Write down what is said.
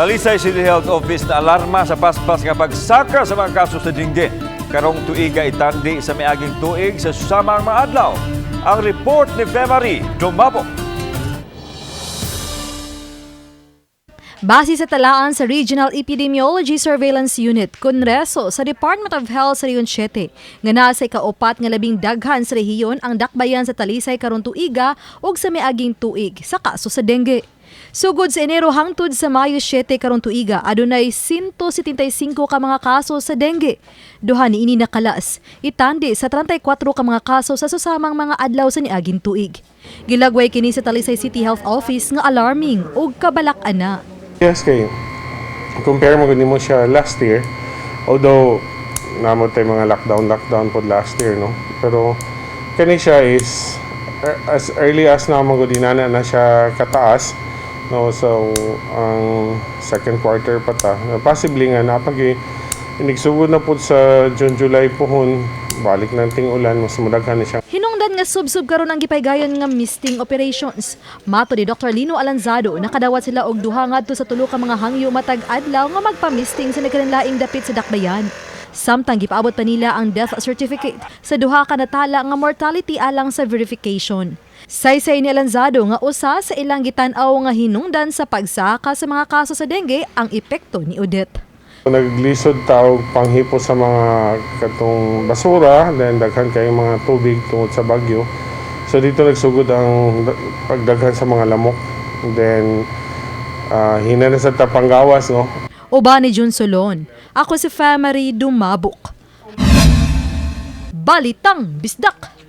Talisay City Health Office na alarma sa paspas nga pagsaka sa mga kaso sa dengue karong tuiga itandi sa miaging tuig sa susamang mga adlaw. Ang report ni Femari Dumabok. Base sa talaan sa Regional Epidemiology Surveillance Unit, Konreso sa Department of Health sa Region 7, nga naa sa ikaupat nga labing daghan sa rehiyon ang dakbayan sa Talisay karon tuiga ug sa miaging tuig sa kaso sa dengue. Sugod sa Enero hangtod sa Mayo 7 karon tuiga, adunay 175 ka mga kaso sa dengue. Duha niini nakalas, itandi sa 34 ka mga kaso sa susamang mga adlaw sa niaging tuig. Gilagway kini sa Talisay City Health Office nga alarming ug kabalak-ana. Yes, kay compare mo gani mo siya last year. Although namo tay mga lockdown lockdown pod last year, no. Pero kani siya is as early as na mo gud inana na siya kataas, no. So ang second quarter pa ta, possibly nga napagi inigsugod na pod sa June, July pohon, balik na ting ulan, mas mudaghan na siya. Hinungdan nga subsob karon ang gipaygayon nga misting operations. Mato ni Dr. Lino Alanzado, nakadawat sila og duha ngadto sa tulo ka mga hangyo matag adlaw nga magpa-misting sa nagkalainlaing dapit sa dakbayan. Samtang gipaabot pa nila ang death certificate sa duha ka natala nga mortality alang sa verification. Saysay ni Alanzado nga usa sa ilang gitan-aw nga hinungdan sa pagsaka sa mga kaso sa dengue ang epekto ni Odette. Naglisod tawag panghipo sa mga katong basura, then daghan kay mga tubig tungod sa bagyo. So dito nagsugod ang pagdaghan sa mga lamok. Then hina na sa tapanggawas, no. Uban ni Jun Solon. Ako si Famary Dumabok. Balitang Bisdak!